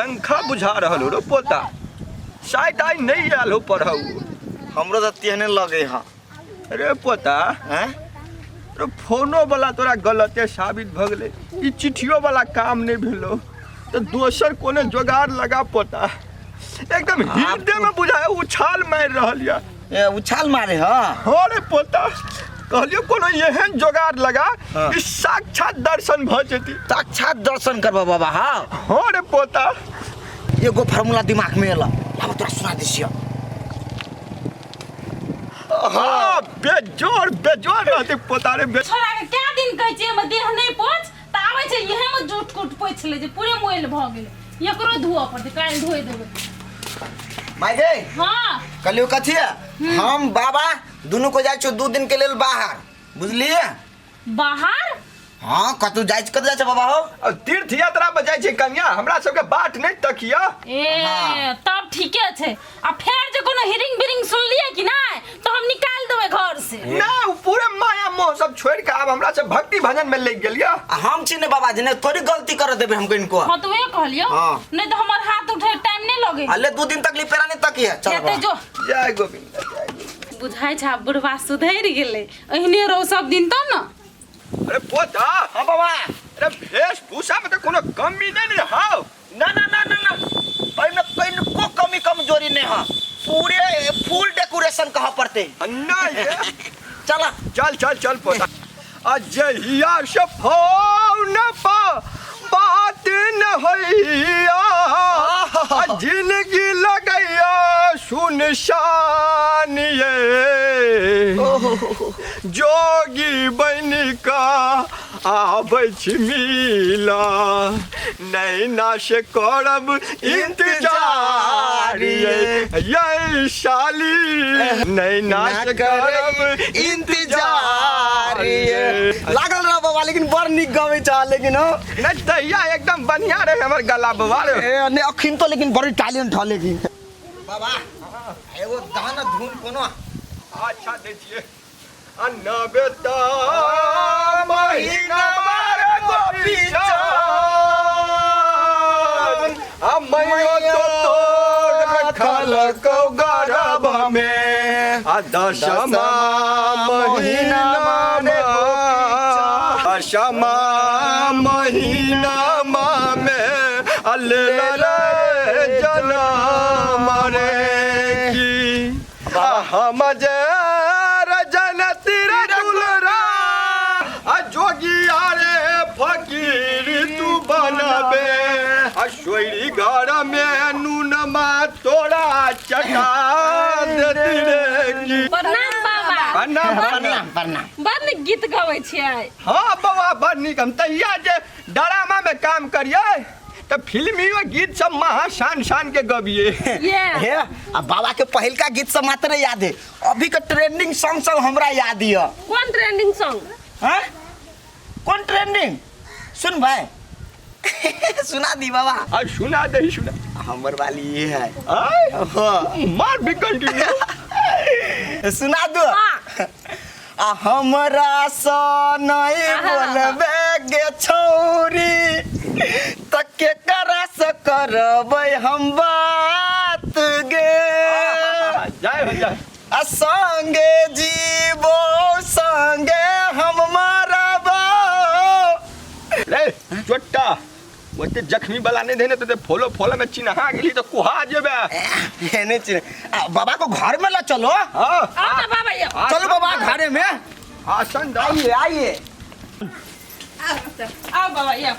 आशंका बुझा रहल हो रो पोता, शायद आइ नहि आयल हो पढ़ऊ। हमरो तऽ तेहने लगे हँ। रे पोता। हैं? रे फोनो वाला तोरा गलते साबित भऽ गेलै, ई चिट्ठियो वाला काम नहि भेलो, तऽ दोसर कोनो जोगाड़ लगा पोता। एकदम हृदय में बुझाय उछाल मारि रहल यऽ। ए, उछाल मारे ह? हाँ रे पोता, कहलियो कोनो एहन जोगाड़ लगा कि साक्षात दर्शन भऽ जेती। साक्षात दर्शन करबा बाबा? हाँ। हाँ रे पोता। एगो फार्मूला दिमाग में एला, आब तोरा सुना दै छियौ। हाँ, बेजोड़ बेजोड़ रहते पोता रे छोड़ा के क्या दिन कहै छियै एहिमे देह नहि पोछ, तऽ आबै छै इहे मे जूट कुट पोछि लै छै, पूरे मोइल भऽ गेलै। एकरो धोअ पड़तै, काल्हि धोइ देबै। माय गे। हाँ। कहलियौ कथी है? हम बाबा दुनू को जाइ छियौ 2 दिन के लेल बाहर, बुझलियै? बाहर? हाँ, कतौ जाइ छी, कतौ जाइ छै बाबा हो? अब तीर्थ यात्रा पर जाइ छै कन्या, हमरा सबके बाट नहि तकिया। ए। हाँ। तब ठीके छै। आ फेर जे कोनो हिरिंग बिरिंग सुनलियै कि नहि तऽ हम निकालि देबै घर से। नहि, ओ पूरे माया मोह सब छोड़ि के आब हमरा सब भक्ति भजन में लागि गेल यऽ। आ हम छी ने बाबा जी, ने थोड़ी गलती कर देबै हम किनको। हाँ, तऽ वएह कहलियौ। हाँ। नहि तऽ हमर हाथ उठे टाइम नहि लगे। अले 2 दिन तकलीफ पेरा नहीं तकिया। चल हेतै बाबा। जो। जय गोविंद, जय गोविंद। बुझाइ छै आब बुढ़वा सुधरि गेलै, एहने रहो सब दिन तब ने। अरे पोता। हाँ बाबा। अरे वेशभूषा में तो कोनो कमी नहीं ने हाउ। ना ना ना ना ना, एहिमे कनिको कमी कमजोरी नहीं है, पूरे फुल डेकोरेशन कह पड़ते। नहीं ये। चला। चल चल चल पोता। अजहिया से फोन पर बात न होइया, जिंदगी लगैया सुनसान ये, जोगी बनिका आबै छी मिला, नैना से करब इंतजार ये, ये साली नैना से करब इंतजार ये। लागल रह बाबा, लेकिन बड़ नीक गबै छ लेकिन हो। नहीं तहिया एकदम बढ़िया रहे हमर गला बाबा रे। ए नहीं अखिन तो लेकिन बड़ी टैलेंट ह लेकिन बाबा। एगो गाना धुन कोनो। अच्छा दै छियै। नबे त महीना बारे गोपी चान, आ मैयो तो तोड़ रखल कौ गरभ में, आ दशमा महीना में, दशमा महीना में अले रे जनम रे की, आ हम जे रजन तिर दुलरा, आ जोगिया रे फकीर तू बनबे, आ सोइरी घर में नूनमा तोरा चटा देती रे की। प्रणाम बाबा। प्रणाम, प्रणाम। प्रणाम, प्रणाम। बड़ नीक गीत गबै छियै। हाँ बाबा, बड़ नीक। हम तहिया जे डरामा में काम करियै तऽ फिल्मियो गीत सब महा शान शान के गबिए। ये। हे, आ बाबा के पहिलका गीत सब मात्र याद है, अभी के ट्रेंडिंग सॉन्ग सब हमरा याद है। कौन ट्रेंडिंग सॉन्ग? हाँ? कौन ट्रेंडिंग? सुन भाई। सुना दी बाबा। आ सुना दे, सुना। हमर वाली ये है। आय? हाँ। मार भी कंटिन्यू। सुना दो। हाँ। आ हमरा सँ नहीं बोलबे गे छौरी, त केकरा से करबै हम बात गे? जय हो, जय। आ संगे जीबो संगे हम मरबो। रे चोट्टा, ओते जख्मी वाला नहीं देने तो फोलो फोलो में चिन्हा गेली तो कुहा जेबे। एने चिन्ह। आ, बाबा को घर में ला चलो। हाँ। आओ ना बाबा ये। चलो बाबा घरे में। आसन दाओ। आइए आइए। आओ बाबा ये।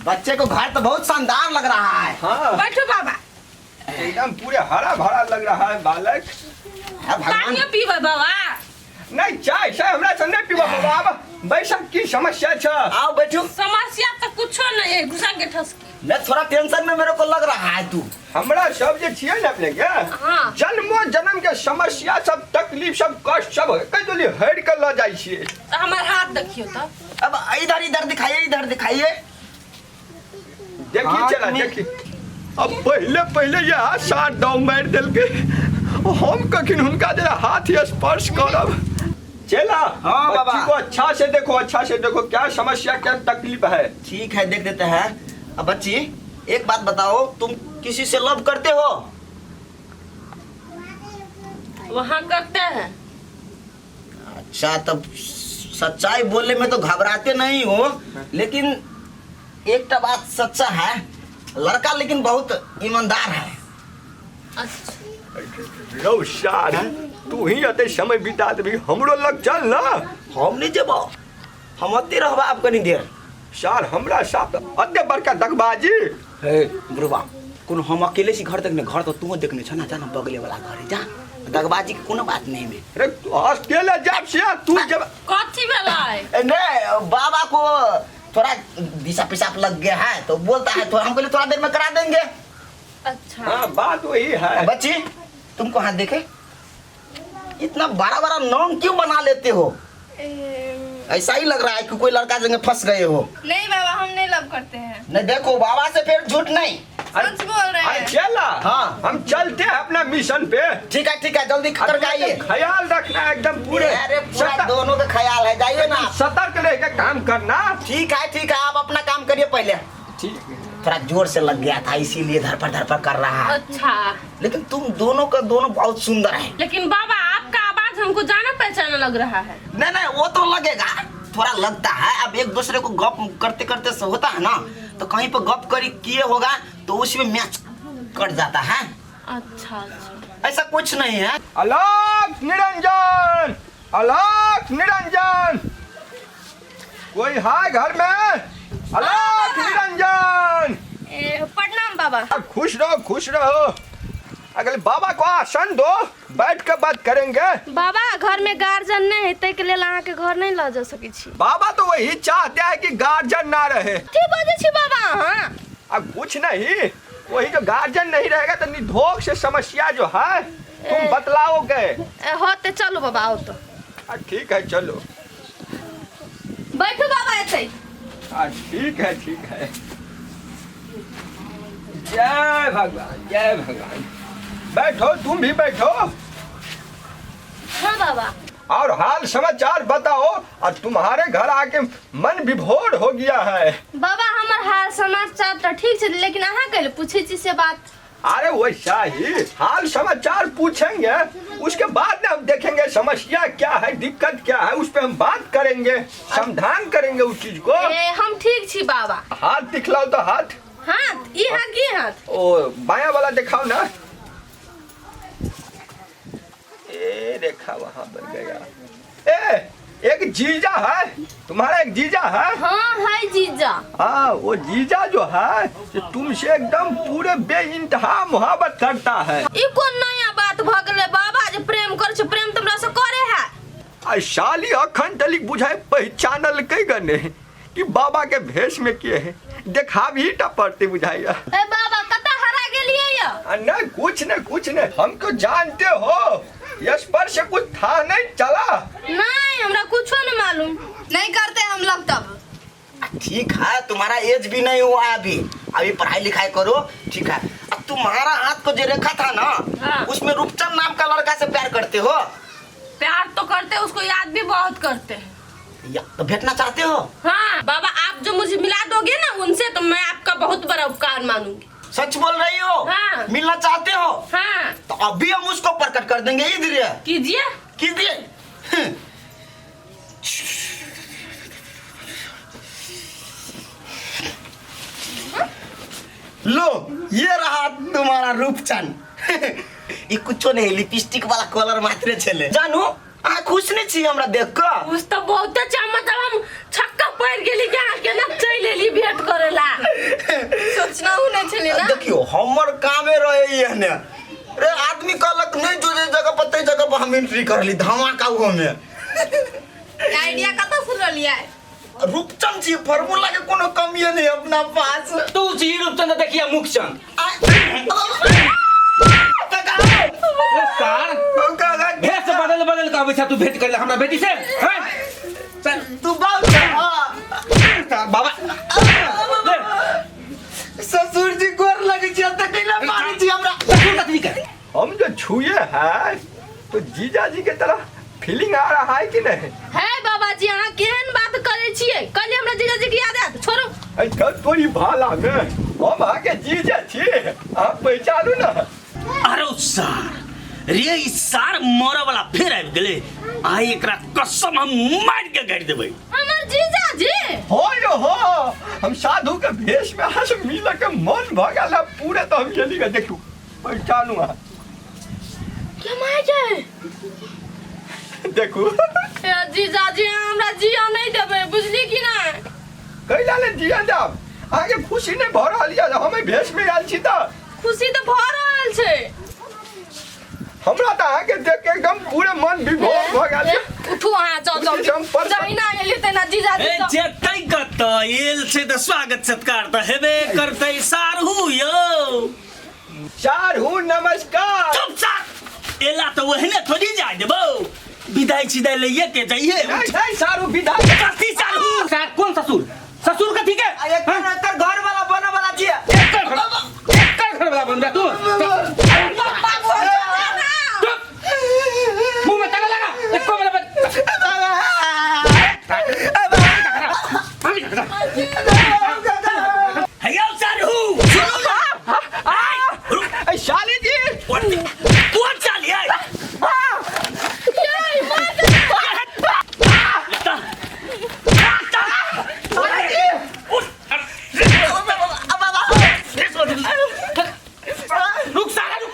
बच्चे को घर तो बहुत शानदार लग रहा है। हाँ। बैठो बाबा। एकदम पूरे हरा भरा लग रहा है बालक। हाँ, भगवान। पानियो पीबै बाबा? नहीं, चाय चाय हमरा से नहीं पीबा बाबा। आब बैसक की समस्या छ? आओ बैठो। समस्या तो कुछो नहीं है, घुसा के ठसकी। नहीं, थोड़ा टेंशन में मेरे को लग रहा है तू। हमरा सब जे छियै ने अपने के, हाँ। जन्मो जन्म के समस्या सब, तकलीफ सब, कष्ट सब कहि देली हरि के ल जाइ छियै। तो हमर हाथ देखियो तो। अब इधर इधर दिखाइए, इधर दिखाइए। देखी हाथ चला में- देखी। अब पहले पहले ये हाथ साथ दाव मारि देलकै, हम कखन हुनका जरा हाथ ही स्पर्श करब। चला। हाँ, बच्ची बाबा। को अच्छा से देखो, अच्छा से देखो, क्या समस्या क्या तकलीफ है। ठीक है, देख देते हैं। अब बच्ची एक बात बताओ, तुम किसी से लव करते हो? वहाँ करते हैं। अच्छा, तब सच्चाई बोलने में तो घबराते नहीं हो, लेकिन एक टा बात सच्चा है, लड़का लेकिन बहुत ईमानदार है। अच्छा। रौ सार, तू ही अते समय बिता देबी, हमरो लग चल ना। हम नहीं जेबो, हम अते रहबा आप कनी देर। सार हमरा साथ अते बड़का दगबाजी। हे बुढ़वा, कोनो हम अकेले छी घर देखने? घर तो तू देखने छ ना, जा ना बगले वाला घर है, जा। दगबाजी के कोनो बात नहीं में। अरे तू अकेले जाब से तू जब कथी भेलै? ए, नहीं, बाबा को थोड़ा दिशा पेशाब लग गया है तो बोलता है थोड़ा, हम कहले थोड़ा देर में करा देंगे। अच्छा। हाँ बात वही है। बच्ची तुमको हाथ देखे, इतना बड़ा बड़ा नोंग क्यों बना लेते हो? ऐसा ही लग रहा है कि कोई लड़का जगह फंस गए हो। नहीं बाबा, हम नहीं लव करते हैं। नहीं देखो बाबा से फिर झूठ नहीं। सच बोल रहे अरे हैं। चला। हाँ। हम चलते हैं अपना मिशन पे। ठीक है ठीक है, जल्दी करके आइए। ख्याल रखना एकदम पूरे। अरे पूरा दोनों का ख्याल है, जाइए ना। सतर्क रह के काम करना। ठीक है ठीक है, आप अपना काम करिए पहले। ठीक। थोड़ा जोर से लग गया था इसीलिए धरपड़ धरपड़ कर रहा है। अच्छा। लेकिन तुम दोनों का दोनों बहुत सुंदर है। लेकिन बाबा आपका आवाज हमको जाना पहचाना लग रहा है। नहीं नहीं, वो तो लगेगा, थोड़ा लगता है। अब एक दूसरे को गप करते करते से होता है ना, तो कहीं पर गप करी किए होगा तो उसमें मैच कट जाता है। अच्छा अच्छा, ऐसा कुछ नहीं है। अलोक निरंजन, अलोक निरंजन, कोई है घर में? अलोक निरंजन। प्रणाम बाबा। खुश रहो खुश रहो। अगले बाबा को आसन दो, बैठ कर बात करेंगे। बाबा घर में गार्जियन नहीं है, ताहि के लेल अहाँ के घर नहीं ल जा सकै छी। बाबा तो वही चाहते हैं कि गार्जियन ना रहे। की बजै छी बाबा अहाँ? अब कुछ नहीं, वही जो गार्जियन नहीं रहेगा तो निधोक से समस्या जो है तुम बतलाओगे। हो तो चलो बाबा, आओ तो। ठीक है चलो। बैठू बाबा एतै। ठीक है ठीक है। जय भगवान जय भगवान। बैठो, तुम भी बैठो। हाँ बाबा। और हाल समाचार बताओ, और तुम्हारे घर आके मन विभोर हो गया है। बाबा हमर हाल समाचार तो ठीक छै, लेकिन अहाँ कैले पूछै छी से बात? अरे वैसा ही हाल समाचार पूछेंगे, उसके बाद ना हम देखेंगे समस्या क्या है, दिक्कत क्या है, उस पर हम बात करेंगे, समाधान करेंगे उस चीज को। ए, हम ठीक छी बाबा। हाथ दिखलाओ तो हाथ। हाथ? ई हाथ की हाथ? ओ बाया वाला दिखाओ ना। ए देखा वहां पर गया। ए एक जीजा है तुम्हारा, एक जीजा है? हाँ है जीजा। हाँ वो जीजा जो है तुमसे एकदम पूरे बेइंतहा मोहब्बत करता है। ई कोन नया बात भ गेलै बाबा जे प्रेम करै छै? प्रेम त हमरा से करे है। आ साली अखन तलिक बुझाए पहचानल कै गने कि बाबा के भेष में के है, देखा भी टा पड़ते बुझाइया। ए बाबा कतऽ हरा गेलियै या? आ नहीं कुछ नहीं कुछ नहीं, हम तो जानते हो यश पर से कुछ था नहीं चला। नहीं हमरा कुछो नहीं मालूम। नहीं करते हम लोग तब। ठीक है, तुम्हारा एज भी नहीं हुआ है अभी, अभी पढ़ाई लिखाई करो। ठीक है। अब तुम्हारा हाथ को जो रेखा था ना, हाँ। उसमें रूपचंद नाम का लड़का से प्यार करते हो? प्यार तो करते हैं, उसको याद भी बहुत करते हैं। या तो भेटना चाहते हो? हाँ बाबा, आप जो मुझे मिला दोगे ना उनसे तो मैं आपका बहुत बड़ा उपकार मानूंगी। सच बोल रही हो? हाँ। मिलना चाहते हो? हाँ। तो अभी हम उसको प्रकट कर देंगे इधर। कीजिए कीजिए। लो ये रहा तुम्हारा रूपचंद। ई कुछो नहीं, लिपस्टिक वाला कलर मात्र छले। जानू अहाँ खुश नहीं छी हमरा देख कऽ? उस तो बहुत अच्छा, मतलब हम छक्का पड़ गेली कि अहाँ केना चलि एली भेंट करेला। सोचना हूँ नहीं छले ना। देखियो हमर कामे रहे एहने रे, आदमी कहलक नहीं जो जे जगह पर तै जगह पर हम एंट्री कर ली धमाका उहो में। आइडिया कतऽ से ललियै? रूपचंद जी फार्मूला के कोनो कमी नहीं अपना पास। तू छी रूपचंद देखिया मुखचंद। ए सार भेष बदल बदल के अबै छ तू भेंट करे हमरा बेटी से हैं? चल तू बाप सार बाबा ले, ससुर जी गोर लगे छी त कैला मारै छी हमरा? ससुर कथी कर हम जो छुए हैं तो जीजा जी के तरह फीलिंग आ रहा है कि नहीं? हे बाबा जी अहाँ केहन बात करै छियै? कहलियै हमरा जीजाजी के याद आयत, छोड़ू। अरे तोरी भाला में। हम अहाँके जीजा छी, अहाँ पहचानू ने। अरे सार रे, ई सार मरऽ वाला फेर आबि गेलै। आइ एकरा कसम हम मारि के गाड़ि देबै। हमर जीजा जी। हो यो हो, हम साधु के भेष में अहाँ से मिलऽ के मन भऽ गेल है पूरे, तऽ हम गेली। देखू, पहचानू अहाँ। के माय छै? देखू। ए जीजा जी, अहाँ हमरा जिया नहीं देबै, बुझली कि ना? कैला ले जिया जाब? अहाँके खुशी नहि भऽ रहल यऽ हम एहि भेष में आयल छी तऽ? खुशी तऽ भऽ रहल छै। हमरा तऽ अहाँके देख के एकदम पूरे मन विभोर भऽ गेल छै। उठू अहाँ, जाउ जाउ। खुशी से हम पर- जहिना एली तहिना जीजा जी ए जाउ। जेतै कतऽ, एल छै तऽ स्वागत सत्कार तऽ हेबे करतै। सारहू यौ। सारहू नमस्कार। चुप सार, एला तऽ ओहने थोड़ी जाय देबौ, विदाई छिदाई लइए के जाइए। नहीं नहीं सारू, विदाई कथी सारहू? सार कोन ससुर? ससुर कथी के? एकर घर वाला बने वाला छियै। एकर घर वाला बन जा तू। चुप, मुंह में ताला लगा। एको वाला बन। हे यौ सारहू, सुनू ना। आइ रुक। ए साली जी। कोन कोन चाली है? रुक सारा, रुक।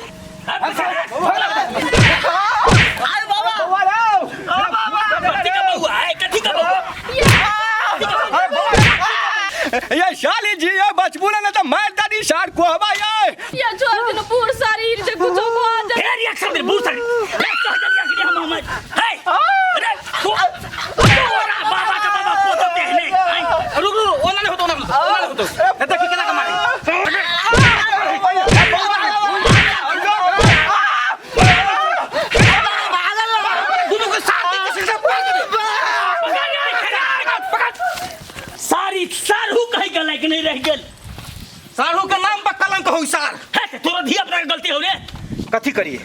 कथी का बउआ है? कथी का बउआ? ये साली जी, ये बचबू ना तो मार दादी सार कोहबा ये। या छोड़ दिन, बूढ़ शरीर छै, कुछो भऽ जाय। फेर रिएक्शन दे बूढ़ शरीर। ए, कह जल्दी आखिरी हम हमर हे अरे तोरा बाबा का बाबा पोतो तेहने आई। रुक रुक, ओना नहीं होतो, ओना ओना नहीं होतो। ए देखी केना के मारे। दुनू के साथ दे के शिक्षा पूरा कर दे। पकड़ सारी सारहू कहि के लायक नहीं रह गेल। सारू के नाम पर कलंक हो सार। हे ते तोरा धिया पुता के गलती हो रे। कथी करिए,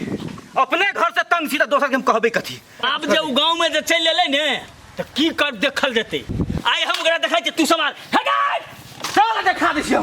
अपने घर से तंग छी तऽ दोसर के हम कहबै कथी? आब जे उ गांव में जे चलि एलै ने तऽ की कर देखल जेतै। आइ हम ओकरा देखै छियै, तू समाल हे गाय। चल देखा दै छी हम।